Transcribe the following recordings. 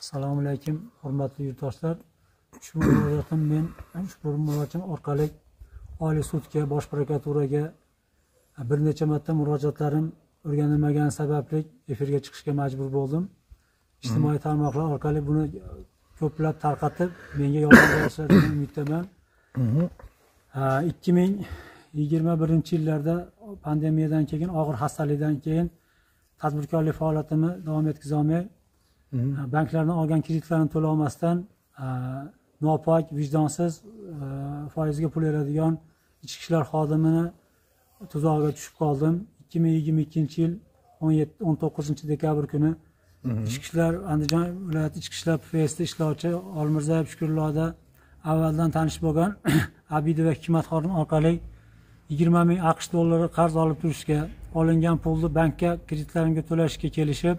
Assalomu alaykum, hurmatli yurtdoshlar. Ushbu murojaatim men ushbu murojaatim orqali Oliy sudga, Bosh prokuraturaga bir necha marta murojaatlarim o'rganilmagani sababli efirga chiqishga majbur bo'ldim. Ijtimoiy tarmoqlar orqali buni ko'plab tarqatib, menga yordam berishlari degan umiddaman. 2021-yillarda pandemiyadan keyin, og'ir xastalikdan keyin tadbirkorlik faoliyatimni davom etkaza olmay, banklardan olgan kreditlarni to'la olmasdan nopok, vijdonsiz foizga pul beradigan ichki ishlar xodimini tuzog'iga tushib qoldim. 2022-yil 19 dekabr kuni ichki ishlar Andijon viloyati ichki ishlar PFSda ishlovchi Olmirzayev Shukurulloda avvaldan tanish bo'lgan Abidova Hikmatxon orqali 20 ming AQSh dollari qarz olib turishga, olingan pulni bankka kreditlarimga to'lashga kelishib,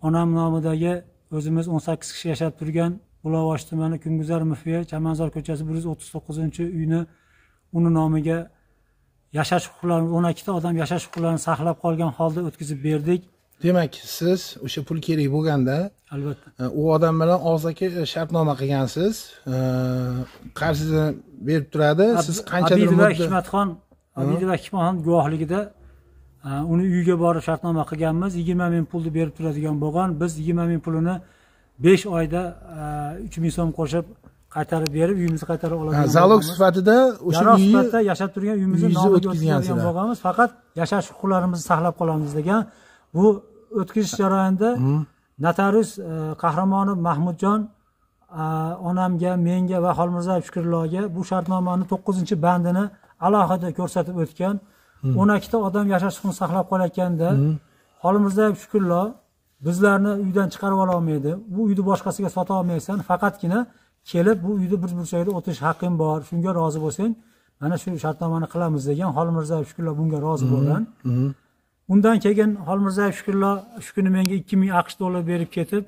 onam nomidagi o'zimiz 18 kishi yashab turgan Buloqboshi tumani, Kunguzar MFY, Chamanzor ko'chasi, 139-uyni uni nomiga yashash huquqlarini, 12 ta odam yashash huquqlarini saqlab qolgan holda o'tkazib berdik. Demak, siz o'sha pul kerak bo'lganda Albatta. U odam bilan og'zaki shartnoma qilgansiz, qarzizni berib turadi, siz qanchadir Abidova muddat Hikmatxon, Abidova Hikmatxon guvohligida uni uyiga borib shartnoma qilganmiz. 20 ming pulni berib turadigan bo'lgan. Biz 20 ming pulini 5 oyda 3 ming so'm qo'shib qaytarib berib, uyimizni qaytarib oladigan Залог bo'lganmiz. Sifatida o'sha Yarog uyni sifatida yashab turgan uyimizni uyingizni nomiga o'tkazgansizlar. o'tkazadigan bo'lganmiz. Faqat yashash huquqlarimizni saqlab qolamiz degan. Bu o'tkazish jarayonida notarius Qahramonov Mahmudjon onamga, menga va Xolmirzayev Shukurulloga bu shartnomani to'qqizinchi bandini alohida ko'rsatib o'tgan. 12 ta odam yashash huquqini saqlab qolayotganda, Xolmirzayev Shukurullo bizlarni uydan chiqarib ololmaydi, bu uyni boshqasiga sota olmaysan, faqatgina kelib bu uyni bir burchagida o'tirish haqqing bor, shunga rozi bo'lsang, mana shu shartnomani qilamiz degan. Xolmirzayev Shukurullo bunga rozi bo'lgan. Undan keyin Xolmirzayev Shukurullo shu kuni menga 2000 AQSh dollar berib ketib,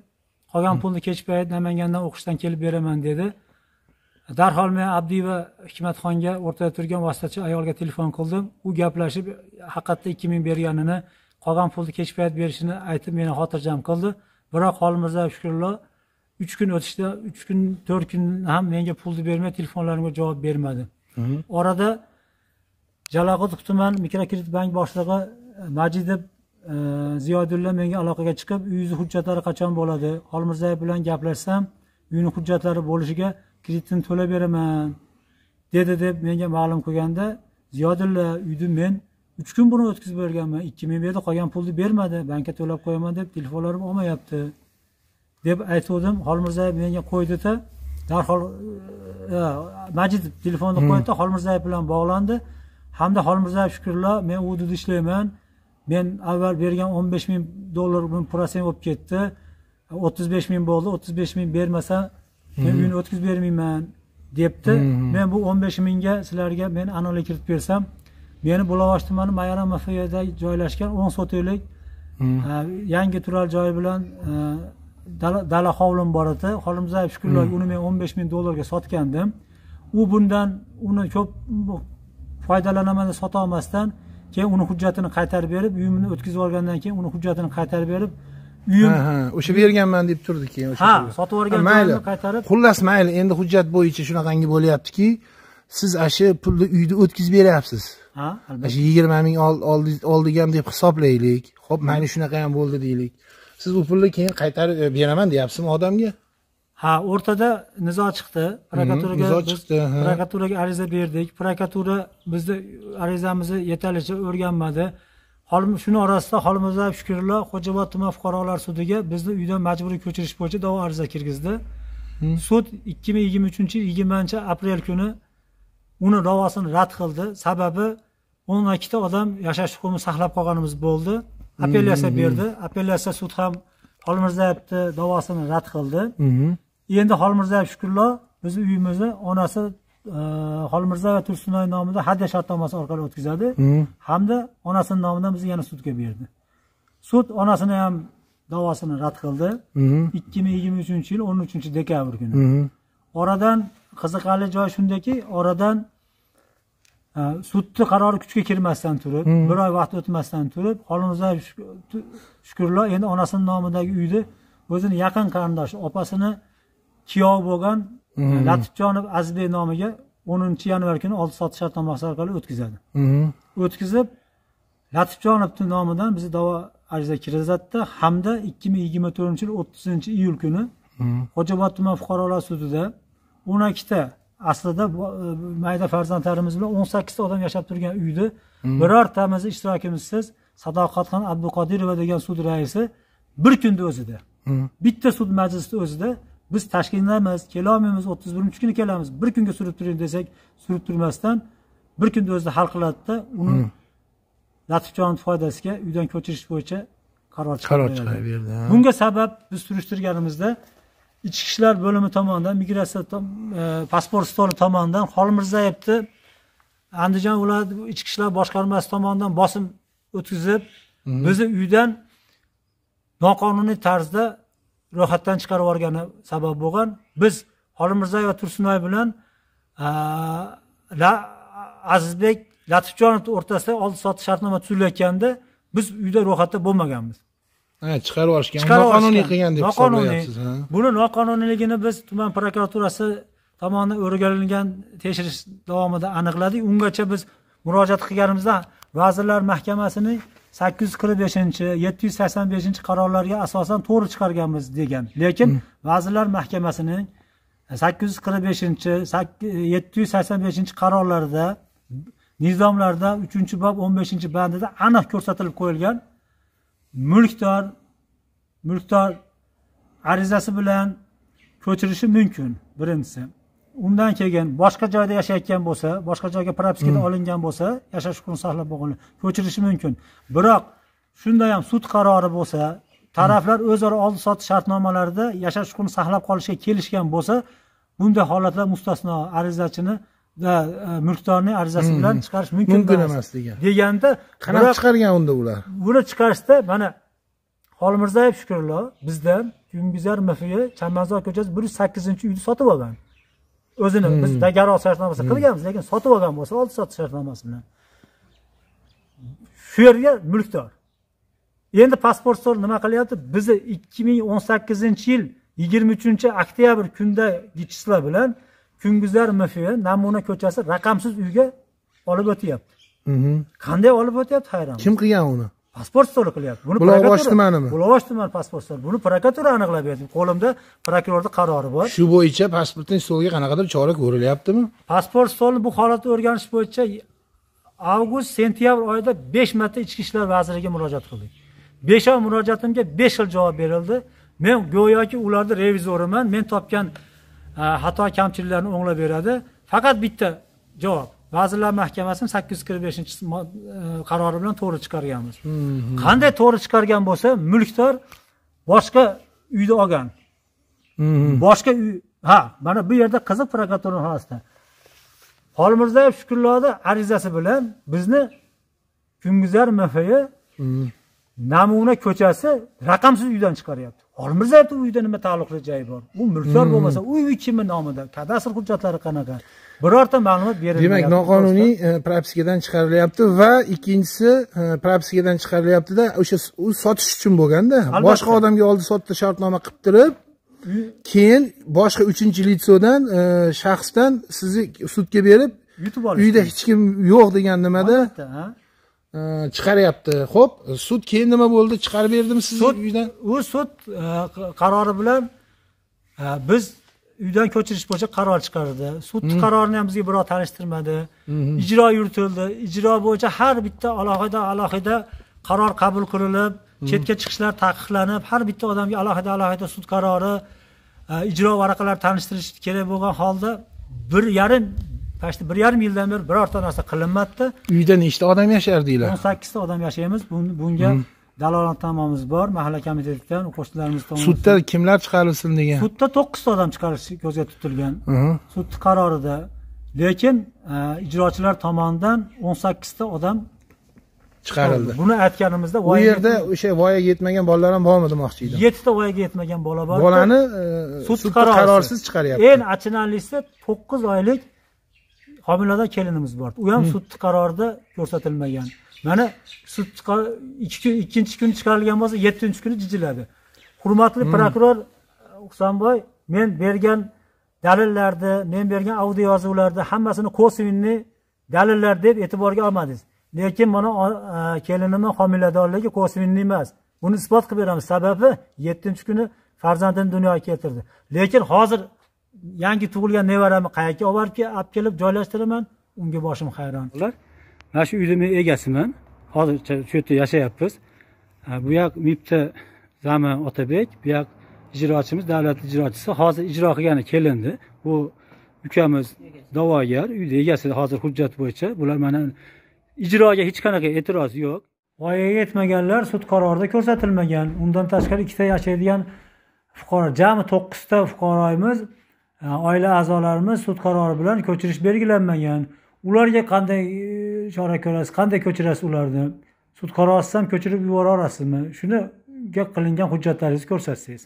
qolgan pulni kech payt Namangandan o'qishdan kelib beraman dedi. Darhol men Abdiyeva Hikmatxonga, o'rtada turgan vositachi ayolga telefon qildim. U gaplashib, haqiqatda 2000 berganini, qolgan pulni kech payt berishini aytib, meni xotirjam qildi. Biroq Xolmirzayev Shukurullo 3 kun o'tishda, 3 kun, 4 kun ham menga pulni bermay, telefonlarimga javob bermadi. Orada Jaloliddin tuman mikrokredit bank boshlig'i Majidov Ziyodulla menga aloqaga chiqib, uyingizni hujjatlari qachon bo'ladi, Xolmirzayev bilan gaplashsam, uyini hujjatlari bo'lishiga kreditini to'lab beraman dedi, deb menga ma'lum qilganda, Ziyodulla, uyni men 3 kun burun o'tkazib berganman, 2000 berdi, qolgan pulni bermadi, bankka to'lab qo'yaman deb telefonlarim olmayapti, deb aytgandim. Xolmirzayev menga qo'ydida, darhol Majid telefonni qo'ydi, Xolmirzayev bilan bog'landi hamda Xolmirzayev Shukurullo, men u hududda ishlayman, men avval bergan 15 ming dollar процент bo'lib ketdi, 35 ming bo'ldi, 35 ming bermasa, men uyni o'tkazib bermayman, debdi. Men bu 15 mingga sizlarga men aniqlik kiritib bersam, meni Buloqboshi tumani Mayaram MFYda joylashgan 10 sotixlik yangi turar joy bilan dala hovlim bor edi. Xolmirzayev Shukurulloga uni men 15 ming dollarga sotgandim. U bundan uni ko'p foydalanaman deb sota olmasdan, keyin uni hujjatini qaytarib berib, uyimni o'tkazib olgandan keyin uni hujjatini qaytarib berib, uyim Ha, o'sha berganman deb turdi keyin o'sha Ha, pulni. Sotib yuborgan Mayli. joyimni qaytarib. Xullas, mayli, endi hujjat bo'yicha shunaqangi bo'lyaptiki, siz ana shu pulni uyni o'tkazib beryapsiz. Ha, Ana albatta. shu 20 ming oldik ham deb hisoblaylik. Xo'p, mayli, shunaqa ham bo'ldi deylik. Siz u pulni keyin qaytarib beraman deyapsizmi odamga? Ha, o'rtada nizo chiqdi. Prokuraturaga Nizo biz chiqdi, ha. Prokuraturaga ariza berdik. Prokuratura bizni arizamizni yetarlicha o'rganmadi. Shuni orasida Xolmirzayev Shukurullo Xo'jaobod tuman fuqarolar sudiga bizni uydan majburiy ko'chirish bo'yicha da'vo ariza kirgizdi. Sud 2023 yil 20 aprel kuni uni da'vosini rad qildi. Sababi 12 ta odam yashash huquqini saqlab qolganimiz bo'ldi. Apellyatsiya berdi. Apellyatsiya sud ham Xolmirzayevni da'vosini rad qildi. Endi Xolmirzayev Shukurullo bizni uyimizni onasi Xolmirzayev Tursunoy nomida hadya shartnomasi orqali o'tkazadi hamda onasini nomidan bizni yana sudga berdi. Sud onasini ham da'vosini rad qildi. 2023 yil 13 dekabr kuni. Oradan qiziqarli joy shundaki, oradan sudni qarori kuchga kirmasdan turib, bir oy vaqt o'tmasdan turib, Xolmirzayev Shukurullo endi onasini nomidagi uyni o'zini yaqin qarindoshi, opasini kuyovi bo'lgan Latifjonov Azizbek nomiga 10 yanvar kuni oldi sotish shartnomasi orqali o'tkazadi. O'tkazib, Latifjonov nomidan bizni da'vo ariza kiritadi hamda 2024 yil 30 iyul kuni Xo'jaobod tuman fuqarolar sudida 12 ta, aslida mayda farzandlarimiz bilan 18 ta odam yashab turgan uyda birortamizni ishtirokimizsiz Sadoqatxon Abduqodirova degan sud raisi bir kunda o'zida, bitta sud majlisida o'zida, biz Toshkentdamiz, kelolmaymiz, 31 kuni kelamiz, bir kunga surib turing desak, surib turmasdan bir kunda o'zida hal qiladida, uni Latifjon foydasiga uydan ko'chirish bo'yicha qaror chiqarib Qaror beradi. Chiqarib berdi. Ha. Bunga sabab biz surishtirganimizda ichki ishlar bo'limi tomonidan, migratsiya pasport stoli tomonidan Xolmirzayevni Andijon viloyati ichki ishlar boshqarmasi tomonidan bosim o'tkazib, bizni uydan noqonuniy tarzda ro'yxatdan chiqarib yuborgani sabab bo'lgan. Biz Xolmirzayev va Tursunoy bilan Azizbek Latifjonov o'rtasida oldi sotish shartnoma tuzilayotganda biz uyda ro'yxatda bo'lmaganmiz. Ha, chiqarib yuborishgan. Chiqarib Noqonuniy yuborishgan. qilgan deb Noqonuniy. hisoblayapsiz, ha? Buni noqonuniyligini biz tuman prokuraturasi tomonidan o'rganilgan tekshirish davomida aniqladik. Ungacha biz murojaat qilganimizda Vazirlar Mahkamasining 845, 785 qarorlariga asosan to'g'ri chiqarganmiz degan. Lekin Vazirlar Mahkamasining 845, 785 qarorlarida, nizomlarda 3 bob 15 bandida aniq ko'rsatilib qo'yilgan: mulkdor arizasi bilan ko'chirishi mumkin, birinchisi. Undan keyin boshqa joyda yashayotgan bo'lsa, boshqa joyga propiskada olingan bo'lsa, yashash huquqini saqlab bo'lgan, ko'chirishi mumkin. Biroq shunda ham sud qarori bo'lsa, taraflar o'zaro oldi sotish shartnomalarida yashash huquqini saqlab qolishga kelishgan bo'lsa, bunday holatlar mustasno, arizachini va mulkdorning arizasi bilan chiqarish mumkin Mumkin emas degan. deganda. Qanaqa Biroq chiqargan unda ular? Buni chiqarishda mana Xolmirzayev Shukrullo bizdan Kunguzar MFY, Chamanzor ko'chasi, 108 uyni sotib olgan. O'zini biz garov shartnomasi qilganmiz, lekin sotib olgan bo'lsa, oldi sotish shartnomasi bilan. Shu yerga mulkdor. Endi pasport stol nima qilyapti? Bizni 2018 yil 23 oktyabr kundagi числа bilan Kunguzar MFY, Namuna ko'chasi, raqamsiz uyga olib o'tyapti. Qanday olib o'tyapti, hayron. Kim qilgan uni? Pasport stoli qilyapti. Buni Buloqboshi prokuratura- tumanimi? Buloqboshi tumani pasport stoli. Buni prokuratura aniqlab berdi. Qo'limda prokurorning qarori bor. Shu bo'yicha pasportning stoliga qanaqadir chora ko'rilyaptimi? Pasport stolini bu holatni o'rganish bo'yicha avgust, sentyabr oyida 5 marta Ichki ishlar vaziriga murojaat qildik. 5 oy murojaatimga 5 xil javob berildi. Men go'yoki ularni revizoriman, men topgan xato kamchiliklarni o'nglab beradi. Faqat bitta javob: Vazirlar Mahkamasining 845 qarori bilan to'g'ri chiqarganmiz. Qanday to'g'ri chiqargan bo'lsa, mulkdor boshqa uyda olgan. Boshqa uy, ha, mana bu yerda qiziq, prokuratura holatida Xolmirzayev Shukurloni arizasi bilan bizni Kunguzar MFY, Namuna ko'chasi, raqamsiz uydan chiqaryapti. Xolmirzayevni uyda nima taalluqli joyi bor? U mulkdor bo'lmasa, u uy kimni nomida? Kadastr hujjatlari qanaqa? Birorta ma'lumot berilmayapti. Demak, noqonuniy propiskadan chiqarilyapti va ikkinchisi propiskadan chiqarilyaptida, o'sha u sotish uchun bo'lganda, Albatta. Boshqa odamga oldi sotdi shartnoma qilib turib, keyin boshqa uchinchi лицо dan shaxsdan sizni sudga berib, Yutib olish. Uyda hech kim yo'q degan nimada Albatta, ha. Chiqaryapti. Xo'p, sud keyin nima bo'ldi? Chiqarib berdimi sizni Sud uydan? U sud qarori bilan biz uydan ko'chirish bo'yicha qaror chiqardi. Sud qarorini ham bizga birov tanishtirmadi. Ijro yuritildi. Ijro bo'yicha har bitta alohida alohida qaror qabul qilinib, chetga chiqishlar taqiqlanib, har bitta odamga alohida alohida sud qarori, ijro varaqalari tanishtirish kerak bo'lgan holda 1,5, почти 1,5 yildan beri birorta narsa qilinmabdi. Uyda nechta odam yashardinglar? 18 ta odam yashaymiz. Bunga dalolatnomamiz bor mahalla komitetidan, qo'shnilarimiz tomonidan. Sudda kimlar chiqarilsin degan? Sudda 9 ta odam chiqarish ko'zda tutilgan sud qarorida, lekin ijrochilar tomonidan 18 ta odam Chiqarildi. Buni aytganimizda U yerda o'sha voyaga yetmagan bolalar ham bormi demoqchi edim. 7 ta voyaga yetmagan bola bor. Bolani Sud sudda qarorsiz. Qarorsiz chiqaryapti. Eng achinarlisi, 9 oylik homilador kelinimiz bor. U ham sud qarorida ko'rsatilmagan. Mana sud ikki kun, ikkinchi kun chiqarilgan bo'lsa, yettinchi kuni jijiladi. Hurmatli prokuror Husanboy, men bergan dalillarni, men bergan audio yozuvlarni hammasini kosvinniy dalillar deb e'tiborga olmadingiz. Lekin mana kelinimning homiladorligi kosvinniy emas. Buni isbot qilib beramiz. Sababi 7-kuni farzandini dunyoga keltirdi. Lekin hozir yangi tug'ilgan nevaramni qayerga olib kelib joylashtiraman? Unga boshim hayron. Mana shu uyning men egasiman. Hozircha shu yerda yashayapmiz. Bu yoq MIBda Zami Otabek, bu yoq ijrochimiz, davlat ijrochisi. Hozir ijro qilgani kelindi. Bu ukamiz da'vogar, uyda egasi hozir hujjat bo'yicha. Bular mana ijroga hech qanaqa e'tiroz yo'q. Voyaga yetmaganlar sud qarorida ko'rsatilmagan. Undan tashqari ikkita yashaydigan fuqaro, jami 9 ta fuqaromiz, oila a'zolarimiz sud qarori bilan ko'chirish belgilanmagan. Ularga qanday chora ko'rasiz, qanday ko'chirasiz ularni? Sud qarorisiz ham ko'chirib yubora olasizmi? Shuniga qilingan hujjatlaringizni ko'rsatsangiz.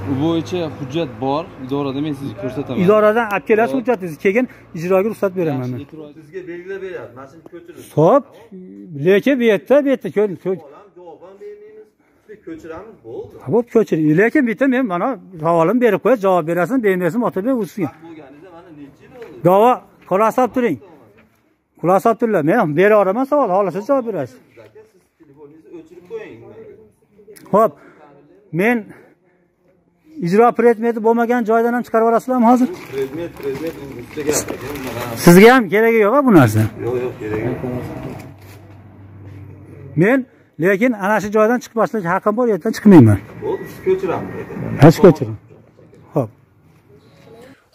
Bu bo'yicha hujjat bor, idorada men sizga ko'rsataman. Idoradan olib kelasiz hujjatingizni, keyin ijroga ruxsat beraman men. Sizga belgilab beradi, mana shuni ko'chirib. Xo'p, lekin bu yerda javob ham bermaymiz, ko'chiramiz, bo'ldi. Xo'p, ko'chiring. Lekin bitta men mana savolim berib qo'yay, javob berasizmi, bermaysizmi, Otabek u sizga. Bo'lganingizda mana necha yil bo'ldi? Da'vo xulosa olib turing. Xulosa olib turinglar. Men bera olaman savol, xohlasa javob berasiz. Aka, siz telefoningizni o'chirib qo'ying. Xo'p, men ijro predmeti bo'lmagan joydan ham chiqarib olasizlarmi hozir? Predmet ustiga gap. Sizga ham keragi yo'q bu narsa. Yo'q, yo'q, keragi yo'q. Men lekin ana shu joydan chiqmaslik haqqim bor, yerdan chiqmayman. Bo'ldi, siz ko'chiramiz. Hech ko'chiring. Xo'p.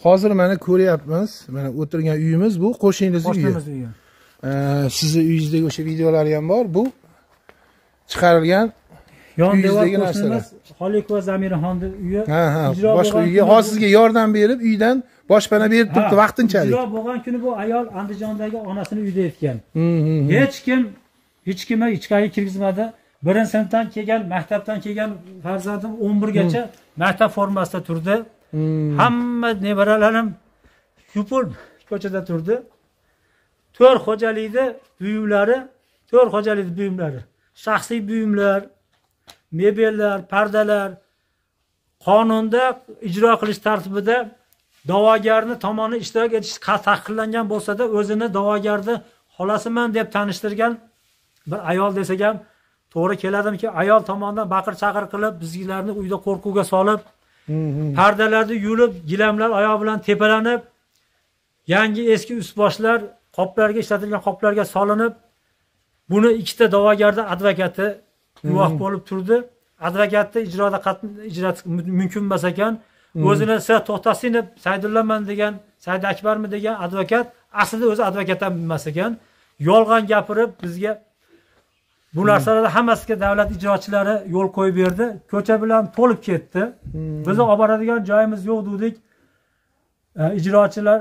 Hozir mana ko'ryapmiz, mana o'tirgan uyimiz bu qo'shningiz uyi. Qo'shnimiz uyi. Sizni uyingizdagi o'sha videolar ham bor. Bu chiqarilgan yon devor qo'shnimiz Xoliqova Zamiraxonning uyi. Ha, ha, boshqa uyga hozir sizga yordam berib, uydan boshpana berib turibdi vaqtinchalik. Ijro bo'lgan kuni bu ayol Andijondagi onasini uyida etgan. Hech kim hech kimni ichkariga kirgizmadi. 1-sinfdan kelgan, maktabdan kelgan farzandim 11gacha maktab formasida turdi. Hamma nevaralarim yupul ko'chada turdi. 4 xo'jalikda buyumlari, 4 xo'jalikda buyumlari, shaxsiy buyumlar, mebellar, pardalar qonunda ijro qilish tartibida da'vogarni tomoni ishtirok etish taqiqlangan bo'lsa-da, o'zini da'vogarni xolasiman deb tanishtirgan bir ayol desak ham to'g'ri keladimki, ayol tomonidan baqir-chaqir qilib, bizlarni uyda qo'rquvga solib, pardalarni yulib, gilamlar oyoq bilan tepalanib, yangi eski ust-boshlar qoplarga ishlatilgan qoplarga solinib, buni ikkita da'vogarda advokati guvoh bo'lib turdi. Advokatni ijroda ijro mumkin emas ekan. O'zini To'xtasinov Saydullaman degan, Said Akbarmi degan advokat aslida o'zi advokat ham emas ekan. Yolg'on gapirib bizga bu narsalarni hammasiga davlat ijrochilari yo'l qo'yib berdi. Ko'cha bilan to'lib ketdi. Bizni olib boradigan joyimiz yo'q dedik. Ijrochilar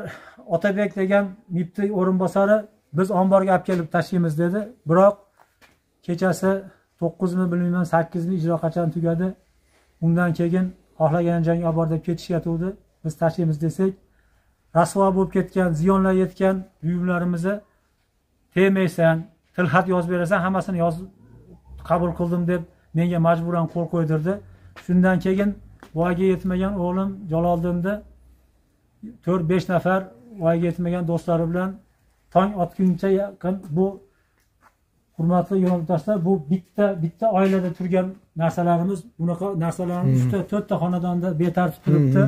Otabek degan MIBni o'rinbosari biz omborga olib kelib tashlaymiz dedi. Biroq kechasi 9mi bilmayman, 8mi ijro qachon tugadi. Undan keyin xohlagan joyga olib bor deb ketishyatuvdi. Biz tashlaymiz desak, rasvo bo'lib ketgan, ziyonlar yetgan buyumlarimizni tegmaysan, tilxat yozib berasan, hammasini yozib qabul qildim deb menga majburan qo'l qo'ydirdi. Shundan keyin voyaga yetmagan o'g'lim Jaloliddinni 4-5 nafar voyaga yetmagan do'stlari bilan tong otguncha yaqin bu hurmatli yo'ldoshlar, bu bitta oilada turgan narsalarimiz, bunaqa narsalarimiz 3-4 ta xonadonda betartib turibdi.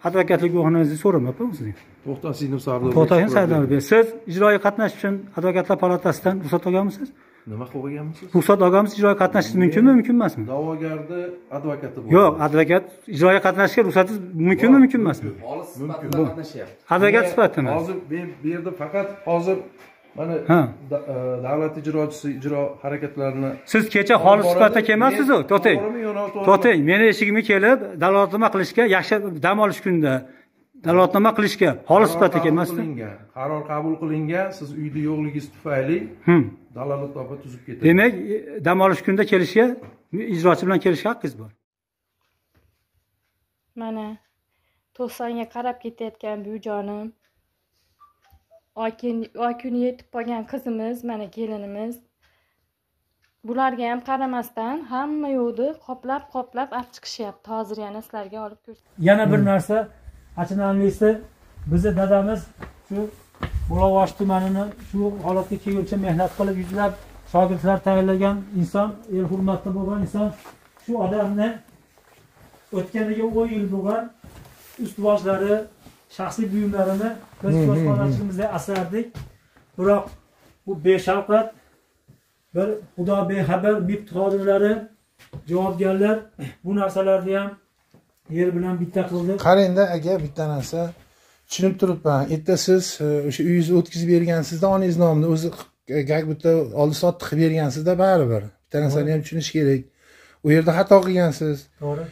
Advokatlik guvohnomangizni so'ramayapman sizga. To'xtasinov Sardor. To'xtasinov Sardor. Siz ijroiy qatnashish uchun advokatlar palatasidan ruxsat olganmisiz? Nima qilib olganmisiz? Ruxsat olganmisiz, ijroiy qatnashish mumkinmi, mumkin emasmi? Da'vogarni advokati bo'ladi. Yo'q, advokat ijroiy qatnashishga ruxsatingiz mumkinmi, mumkin emasmi? Xolis sifatida qatnashyapti. Advokat sifatida. Hozir men bu yerda faqat hozir mana davlat ijrochisi ijro harakatlarini siz kecha xolis sifatida kelmassiz-ku, to'xtang. To'xtang, meni eshigimga kelib dalolatnoma qilishga, yaxshi dam olish kunida dalolatnoma qilishga xolis sifatida kelmasdi. Qaror qabul qilingan, siz uyda yo'qligingiz tufayli dalolatnoma tuzib ketadi. Demak, dam olish kunida kelishga, ijrochi bilan kelishga haqqingiz bor. Mana 90 ga qarab ketayotgan buvijonim, oy kuni yetib qolgan qizimiz, mana kelinimiz. Bularga ham qaramasdan hamma yo'lni qoplab qoplab olib chiqishyapti. Hozir yana sizlarga olib ko'rsataman. Yana bir narsa achinarlisi, bizni dadamiz shu Buloqboshi tumanini shu holatga kelguncha mehnat qilib yuzlab shogirdlar tayyorlagan inson, el hurmatida bo'lgan inson. Shu odamni o'tganiga 10 yil bo'lgan ust-boshlari, shaxsiy buyumlarini biz ko'zxonachimizda asardik. Biroq bu beshafqat, bir xudo bexabar MIB xodimlari, javobgarlar bu narsalarni ham yer bilan bitta qildi. Qarangda aka, bitta narsa tushunib turibman. Erta siz o'sha uyingizni o'tkazib bergansizda, onangiz nomini o'zi gak bitta oldi sotdi qilib bergansizda baribir. Bitta narsani ham tushunish kerak. U yerda xato qilgansiz. To'g'ri.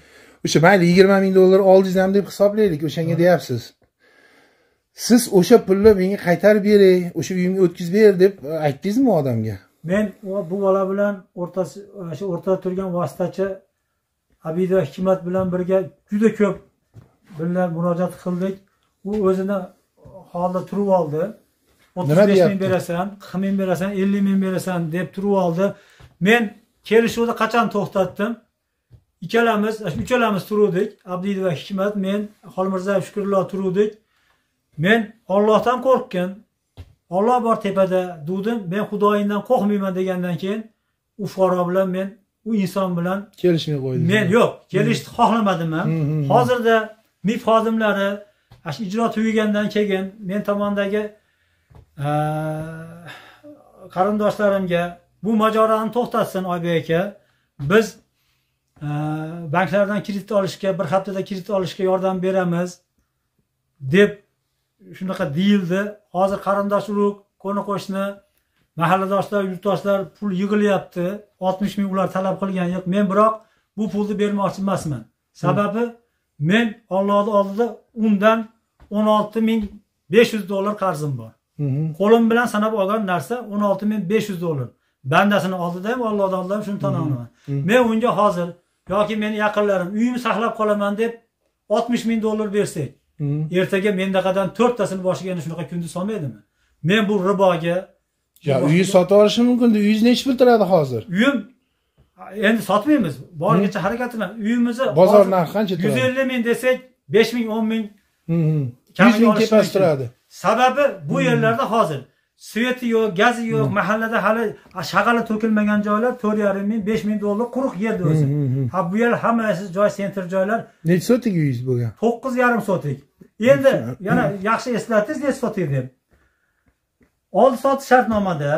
O'sha mayli 20 ming dollar oldingiz ham deb hisoblaylik, o'shanga deyapsiz. Siz o'sha pulni menga qaytarib bering, o'sha uyimga o'tkazib ber deb aytdingizmi odamga? Men bu bola bilan o'rtasi, o'sha o'rtada turgan vositachi Abida Hikmat bilan birga juda ko'p birga murojaat qildik. U o'zini holda turib oldi. 35 ming berasan, 40 ming berasan, 50 ming berasan deb turib oldi. Men kelishuvni qachon to'xtatdim? Ikkalamiz, uchalamiz turuvdik. Abdiyeva Hikmat, men, Xolmirzayev Shukrullo turuvdik. Men Allohdan qo'rqgan, Alloh bor tepada dedim, men Xudoyingdan qo'rqmayman degandan keyin u fuqaro bilan men, u inson bilan kelishmay qo'ydim. Men yo'q, kelishni xohlamadim ham. Hozirda MIB xodimlari shu ijro tugagandan keyin men tomondagi qarindoshlarimga bu mojaroni to'xtatsin Oybek aka. Biz banklardan kredit olishga, bir haftada kredit olishga yordam beramiz deb shunaqa deyildi. Hozir qarindosh urug', qo'ni qo'shni, mahalladoshlar, yurtdoshlar pul yig'ilyapti. 60 ming ular talab qilgan yo'q. Men biroq bu pulni bermoqchi emasman. Sababi men Allohning oldida undan 16.500 dollar qarzim bor. Qo'lim bilan sanab olgan narsa 16.500 dollar. Bandasini oldida ham, Allohning oldida ham shuni tan olaman. Men unga hozir yoki meni yaqinlarim uyimni saqlab qolaman deb 60 ming dollar bersak, ertaga mendaqadan 4 tasini boshiga yana shunaqa kunni solmaydimi? Men bu riboga ya uyi sotib olishim mumkin. Uyingiz necha pul turadi hozir? Uyim endi sotmaymiz. Borigacha harakat qilaman. Uyimizni bozor narxi qancha turadi? 150 ming desak, 5 ming, 10 ming, 100 ming tepasi turadi. Sababi bu yerlarda hozir sveti yo'q, gazi yo'q, mahallada hali shag'ali to'kilmagan joylar 4,5 ming, 5 ming dollar quruq yerda o'zi. Ha bu yer hammasi joy sentr joylar. Necha sotik uyingiz bo'lgan? 9,5 sotik. Endi yana yaxshi eslatdingiz, necha sotik deb. Oldi sotish shartnomada,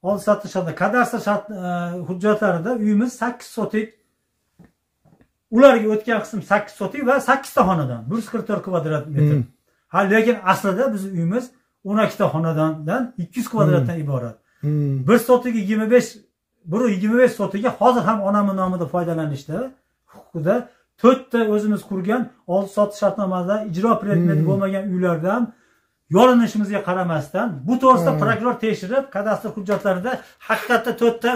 oldi sotish shartnomada, kadastr shart hujjatlarida uyimiz 8 sotik. Ularga o'tgan qism 8 sotik va 8 ta xonadon, 144 kvadrat metr. Ha, lekin aslida biz uyimiz 12 ta xonadondan 200 kvadratdan iborat. Bir sotigi 25, biri 25 sotigi hozir ham onamning nomida foydalanishda, huquqida 4 ta o'zimiz qurgan oldi sotish shartnomasida ijro predmeti bo'lmagan uylardan yorinishimizga qaramasdan bu to'g'risida prokuror tekshirib, kadastr hujjatlarida haqiqatda 4 ta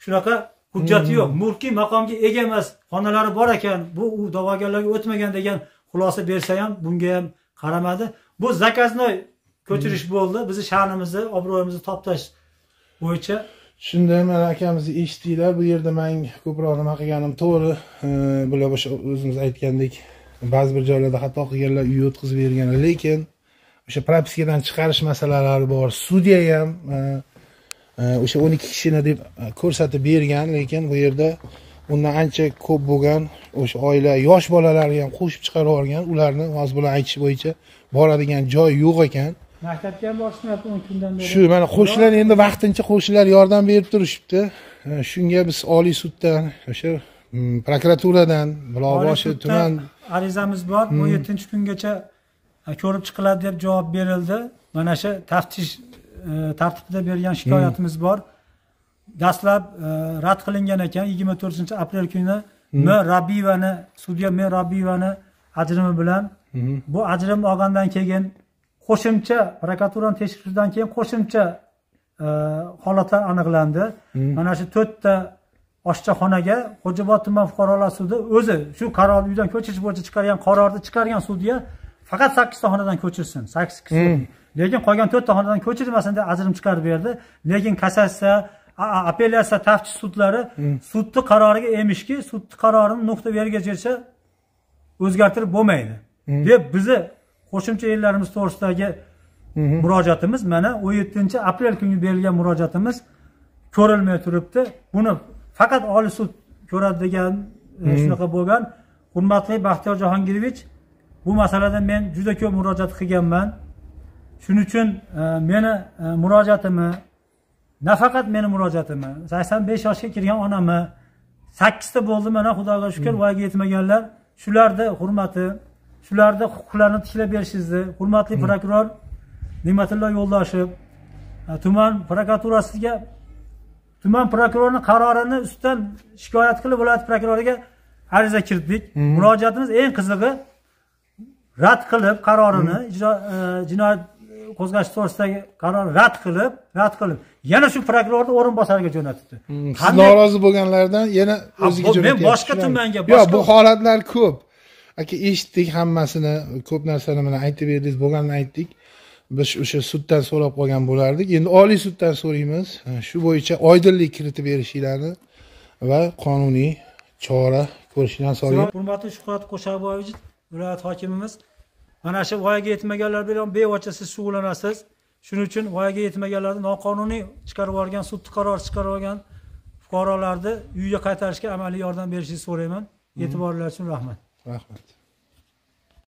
shunaqa hujjati yo'q, mulkiy maqomga ega emas xonalari bor ekan, bu u da'vogarlarga o'tmagan degan xulosa bersa ham bunga ham qaramadi. Bu zakaznoy ko'chirish bo'ldi. Bizi sha'nimizni, obro'yimizni toptash bo'yicha. Shunda mana akamizni eshitdinglar. Bu yerda men ko'proq nima qilganim to'g'ri. Bular o'sha o'zimiz aytgandek, ba'zi bir joylarda xato qilganlar, uy o'tkazib berganlar, lekin o'sha propiskadan chiqarish masalalari bor. Sudya ham o'sha 12 kishini deb ko'rsatib bergan, lekin bu yerda undan ancha ko'p bo'lgan o'sha oila, yosh bolalarni ham qo'shib chiqarib olgan. Ularni hozir bular aytish bo'yicha boradigan joy yo'q ekan. Maktabga ham borishmayapti 10 kundan beri. Shu mana qo'shnilar endi vaqtincha qo'shnilar yordam berib turishibdi. Shunga biz Oliy suddan, o'sha prokuraturadan, Buloqboshi tuman arizamiz bor. 17-kungacha ko'rib chiqiladi deb javob berildi. Mana shu taftish tartibida bergan shikoyatimiz bor. Dastlab rad qilingan ekan 24-aprel kuni M Rabiyevani, sudya M Rabiyevani ajrimi bilan. Bu ajrim olgandan keyin qo'shimcha prokuraturani tekshiruvidan keyin qo'shimcha holatlar aniqlandi. Mana shu 4 ta oshchoxonaga Xo'jaobod tuman fuqarolar sudi o'zi shu qaror uydan ko'chirish bo'yicha chiqargan qarorni chiqargan sudya faqat 8 ta xonadan ko'chirsin, 8 kishi. Lekin qolgan 4 ta xonadan ko'chirmasin deb ajrim chiqarib berdi. Lekin kassatsiya Apellyatsiya taftish sudlari sudni qaroriga emishki, sudni qarorini nuqta bergacha o'zgartirib bo'lmaydi. Deb bizni qo'shimcha yerlarimiz to'g'risidagi murojaatimiz mana 17 aprel kuni berilgan murojaatimiz ko'rilmay turibdi. Buni faqat Oliy sud ko'radi degan shunaqa bo'lgan. Hurmatli Baxtiyor Jahongirovich, bu masalada men juda ko'p murojaat qilganman. Shuning uchun meni murojaatimni, nafaqat meni murojaatimni, 85 yoshga kirgan onamni, sakkizta bo'ldi mana, Xudoga shukur, voyaga yetmaganlar, shularni hurmati, shularni huquqlarini tiklab berishingizni, hurmatli prokuror Ne'matullo Yo'ldoshev, tuman prokuraturasiga, tuman prokurorini qarorini ustidan shikoyat qilib viloyat prokuroriga ariza kiritdik. Murojaatimiz, eng qizig'i, rad qilib qarorini, ijro jinoyat qo'zg'ash to'g'risidagi qarorni rad qilib yana shu prokurorni o'rinbosariga jo'natibdi. Siz norozi bo'lganlardan yana o'ziga men jo'natyapti. Boshqa tumanga, Yo'q, bu holatlar ko'p, aka, eshitdik hammasini, ko'p narsani mana aytib berdingiz, bo'lganini aytdik. Biz o'sha suddan so'rab qolgan bo'lardik, endi Oliy suddan so'raymiz, shu bo'yicha oydinlik kiritib berishinglarni va qonuniy chora ko'rishinglarni so'raymiz. Hurmatli Shuhrat Qo'shaboyevich, viloyat hokimimiz, mana shu voyaga yetmaganlar bilan bevosita siz shug'ullanasiz. Shuning uchun voyaga yetmaganlarni noqonuniy chiqarib yuborgan, sud qarori chiqarib olgan fuqarolarni uyiga qaytarishga amaliy yordam berishingizni so'rayman. E'tiboringiz uchun rahmat. Rahmat.